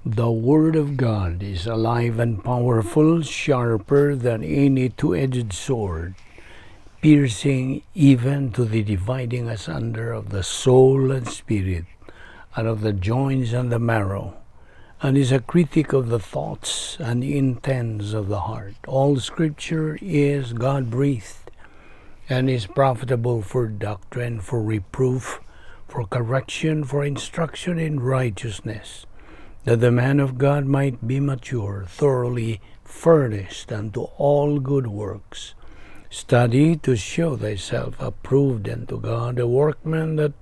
The Word of God is alive and powerful, sharper than any two-edged sword, piercing even to the dividing asunder of the soul and spirit, and of the joints and the marrow, and is a critic of the thoughts and intents of the heart. All Scripture is God-breathed and is profitable for doctrine, for reproof, for correction, for instruction in righteousness, that the man of God might be mature, thoroughly furnished unto all good works. Study to show thyself approved unto God, a workman that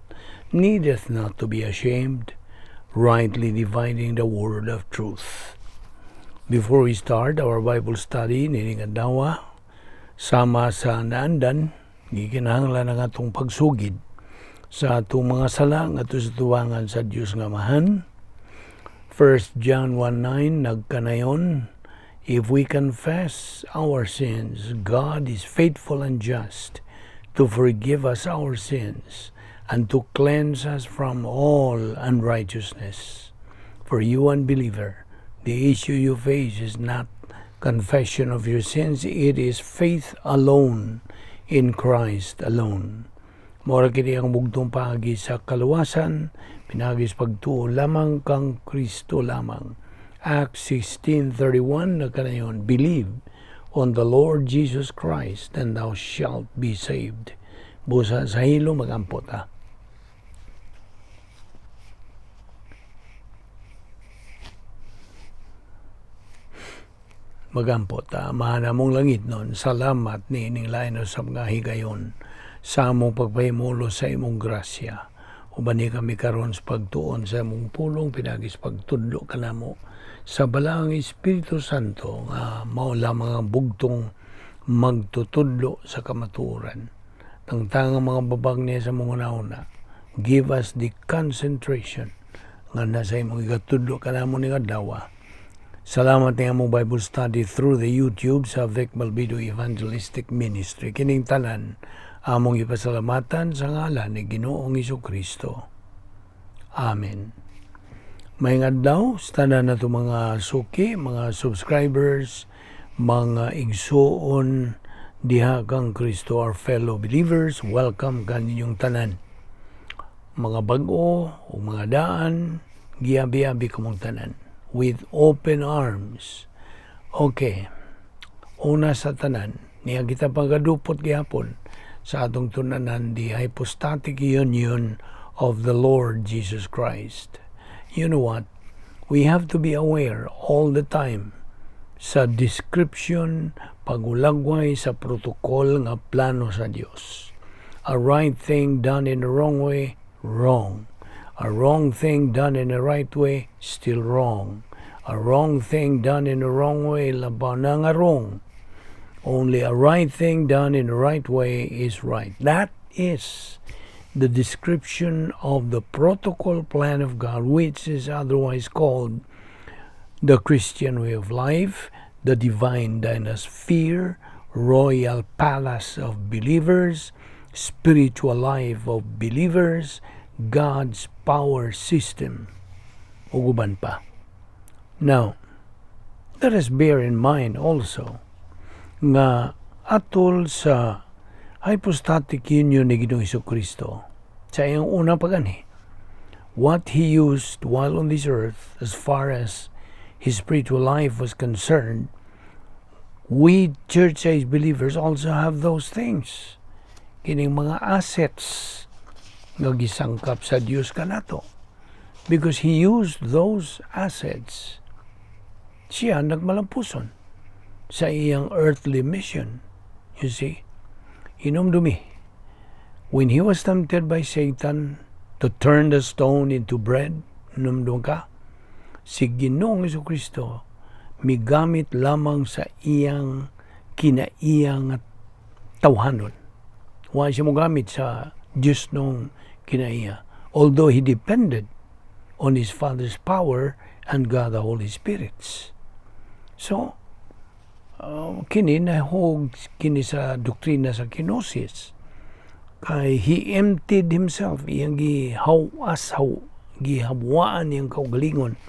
needeth not to be ashamed, rightly dividing the word of truth. Before we start our Bible study nining adlaw, sama sa naandan, gikinahanglan ang atong pagsugid sa atong mga sala ngadto sa tuwangan sa Dios nga Amahan. 1 John 1:9 nagkanayon, "If we confess our sins, God is faithful and just to forgive us our sins and to cleanse us from all unrighteousness." For you, unbeliever, the issue you face is not confession of your sins, it is faith alone in Christ alone. Mora kini ang bugtong paagi sa kaluwasan, pinaagi sa pagtuo lamang kang Kristo lamang. Acts 16:31 nagkanayon, "Believe on the Lord Jesus Christ and thou shalt be saved." Busa sa hilo, magampo ta. Magampo ta. Amahan namong langitnon, salamat ni ining lain sa mga higayon sa among pagpahimulo sa imong grasya. Uban ni kami karon sa pagtuon sa imong pulong pinaagi sa pagtudlo kanamo sa Balaang Espiritu Santo nga mao lamang ang bugtong magtutudlo sa kamatuoran. Tangtang ang mga babag niya sa mga una. Give us the concentration nga nasa imong igatudlo kanamo ning adlaw. Salamat ni among Bible study through the YouTube sa Vic Balbido Evangelistic Ministry. Kining tanan among ipasalamatan sa ngalan ni Ginoong Kristo. Amen. Maayong adlaw sa tanan nato mga suki, mga subscribers, mga igsuon diha kang Kristo, our fellow believers, welcome kaninyong tanan. Mga bag-o o mga daan, giabi-abi kamong tanan with open arms. Okay. Una sa tanan, niya kita pagadupot gihapon sa atong tun-anan, the hypostatic union of the Lord Jesus Christ. You know what? We have to be aware all the time sa description, pagulagway sa protocol nga plano sa Dios. A right thing done in the wrong way, wrong. A wrong thing done in the right way, still wrong. A wrong thing done in the wrong way, labaw na nga wrong. Only a right thing done in the right way is right. That is the description of the protocol plan of God, which is otherwise called the Christian way of life, the divine dynasphere, royal palace of believers, spiritual life of believers, God's power system, ug uban pa. Now, let us bear in mind also nga atol sa hypostatic union ni Ginoong Kristo sa iyang unang pag-anhi, what he used while on this earth as far as his spiritual life was concerned, we church age believers also have those things. Kining mga assets nga gisangkap sa Dios kanato. Because he used those assets, siya nagmalampuson sa iyang earthly mission. You see? Hinumdumi, when he was tempted by Satan to turn the stone into bread, hinumdum ka, si Ginoong Kristo migamit lamang sa iyang kinaiyang tawhanon. Wa siya mogamit sa Diyos nung kinaiya. Although he depended on his Father's power and God the Holy Spirits. So, kini nahog kini sa doktrina sa kenosis. Kay he emptied himself, iyang gihawas, gihabwaan iyang kaugalingon,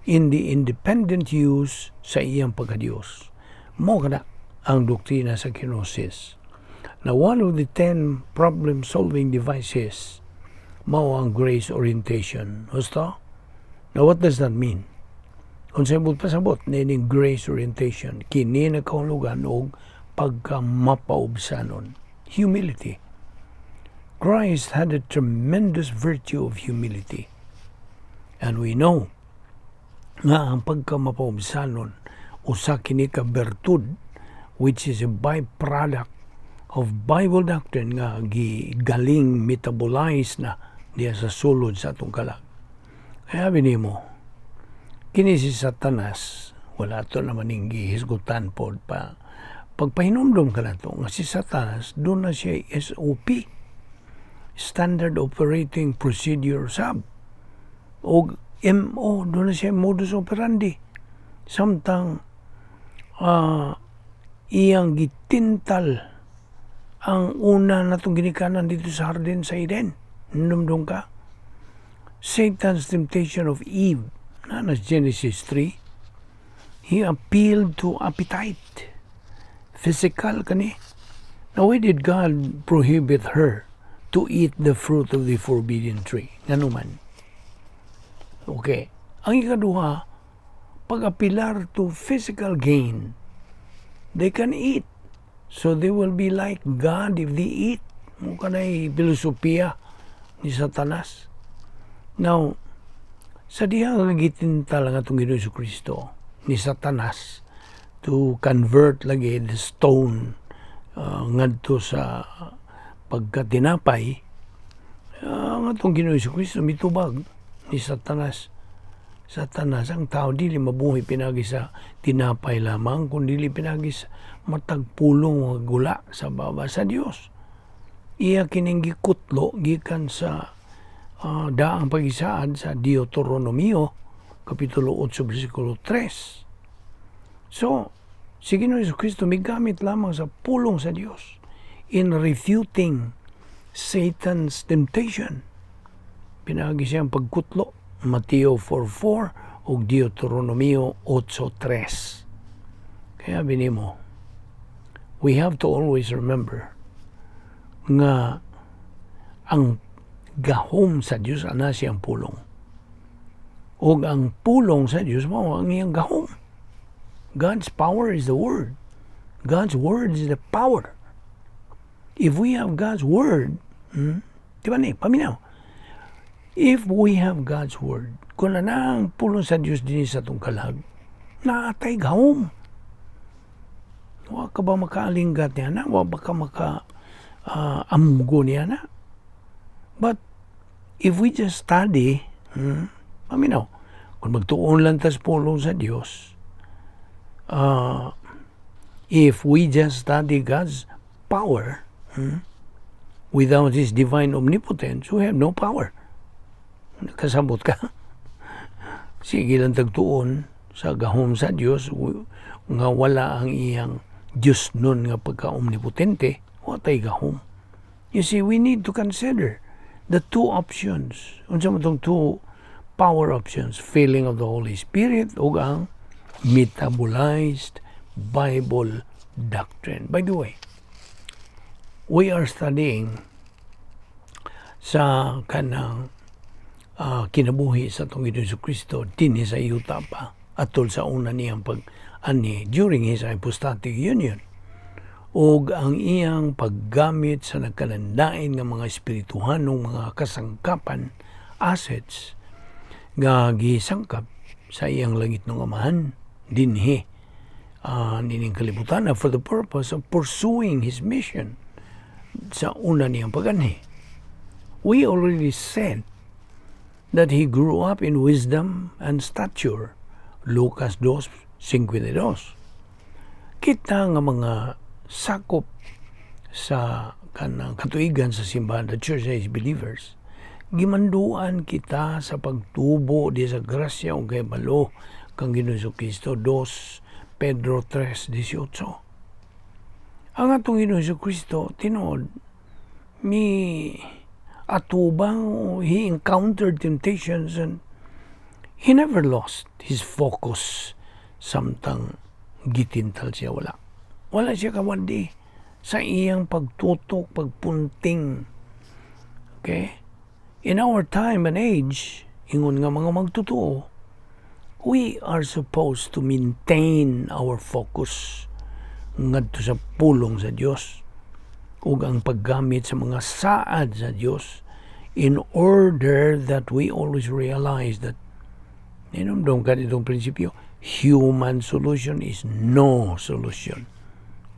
in the independent use sa iyang pagkadiyos. Mao kana ang doktrina sa kenosis. Now, one of the 10 problem-solving devices mao ang grace orientation. Husto? Now, what does that mean? Unsay buot pasabot nining grace orientation? Kini nagkahulugan og pagkamapaubsanon. Humility. Christ had a tremendous virtue of humility. And we know nga ang pagkamapaubsanon usa kini ka bertud which is a byproduct of Bible doctrine nga gigaling metabolize na diya sa sulod sa atong kalag. Kaya nimo, kini si Satanas, wala to naman ning gihisgutan pod pa. Pagpahinumdom ka nato nga si Satanas, duna na siya SOP, Standard Operating Procedure sab. O MO, duna siya modus operandi. Samtang iyang gitintal ang una natong ginikanan dito sa hardin sa Eden. Numdum ka? Satan's temptation of Eve, na na Genesis 3, he appealed to appetite. Physical kani. Now, why did God prohibit her to eat the fruit of the forbidden tree? Ngano man? Okay. Ang ikaduha, pag-apilar to physical gain, they can eat. So they will be like God if they eat. Mao kanay filosofiya ni Satanas. Now, sa diha nga gitintal ang atong Ginoo Kristo ni Satanas to convert lagi the stone ngadto sa pagkatinapay, ang atong Ginoo Kristo mitubag ni Satanas. Satanas, ang tao dili mabuhi pinagi sa tinapay lamang, kundi pinagi sa matag pulong nga gula sa baba sa Dios. Iya kining gikutlo gikan sa daang pag-isaad sa Deuteronomio kapitulo 8 bersikulo 3. So, si Ginoo Kristo migamit lamang sa pulong sa Dios in refuting Satan's temptation. Pinagi siyang pagkutlo, Mateo 4.4 ug Deuteronomio 8.3. Kaya binimo, we have to always remember nga ang gahom sa Dios ana siyang pulong. Ug ang pulong sa Dios mao ang iyang gahom. God's power is the word. God's word is the power. If we have God's word, di ba ni, paminaw? If we have God's word, kung na ang pulong sa Dios dinhi sa atong kalag, naa tay gahom. Wa ka ba makaalinggat niya na? Wa ba ka maka amgo niya na? But if we just study, paminaw, kung magtuon lang tas pulong sa Dios, if we just study God's power, without His divine omnipotence, we have no power. Kasabot ka? Sige lang tagtuon sa gahom sa Dios nga wala ang iyang Diyos nun nga pagka-omnipotente, wa tay gahom. You see, we need to consider the two options. Unsa man tong two power options? Filling of the Holy Spirit ug ang metabolized Bible doctrine. By the way, we are studying sa kanang kinabuhi sa atong Ginoo Kristo dinhi sa yuta pa atol sa una niyang pag ani during his hypostatic union ug ang iyang paggamit sa nagkalandain nga mga espirituhanong mga kasangkapan, assets nga gisangkap sa iyang langit ng Amahan dinhi nining kalibutan for the purpose of pursuing his mission sa una niyang paganhi. We already said that he grew up in wisdom and stature. Lucas 2:52. Kita nga mga sakop sa kanang katuigan sa simbahan, the Church Age believers, gimanduan kita sa pagtubo di sa grasya ug kahibalo kang Ginoo Kristo, 2 Pedro 3:18. Ang atong Ginoo Kristo tinuod mi atubang, he encountered temptations and He never lost his focus samtang gitintal siya. Wala. Wala siya kawadi sa iyang pagtutok, pagpunting. Okay? In our time and age, ingon nga mga magtotoo, we are supposed to maintain our focus ngadto sa pulong sa Dios ug ang paggamit sa mga saad sa Dios in order that we always realize that, hinumdom ka nitong prinsipyo, human solution is no solution.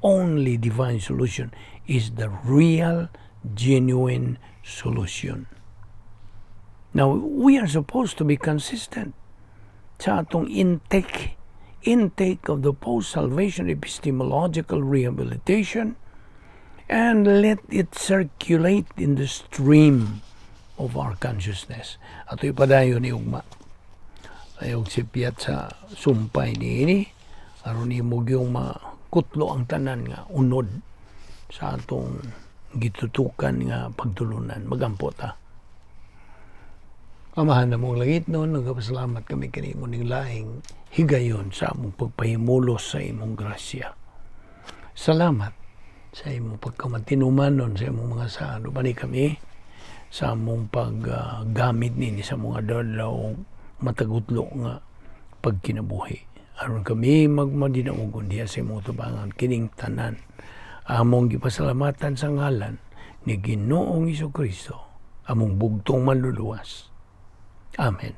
Only divine solution is the real, genuine solution. Now, we are supposed to be consistent sa atong intake of the post-salvation epistemological rehabilitation and let it circulate in the stream of our consciousness. Ato ipadayon ni ugma. Ayaw sipyat sa sumpay niini aron imo gyung makutlo ang tanan nga unod sa atong gitutukan nga pagtulunan. Magampo ta. Amahan namong langitnon, nagapasalamat kami kanimo ning laing higayon sa among pagpahimulos sa imong grasya. Salamat sa imong pagkamatinumanon sa imong mga saad. Ubani kami sa among paggamit nini sa mga adlaw matagutlo nga pagkinabuhi. Aron kami magmadinaugon diha sa imong tubangan, kining tanan among gipasalamatan sa ngalan ni Ginoong Kristo, among bugtong Manluluwas. Amen.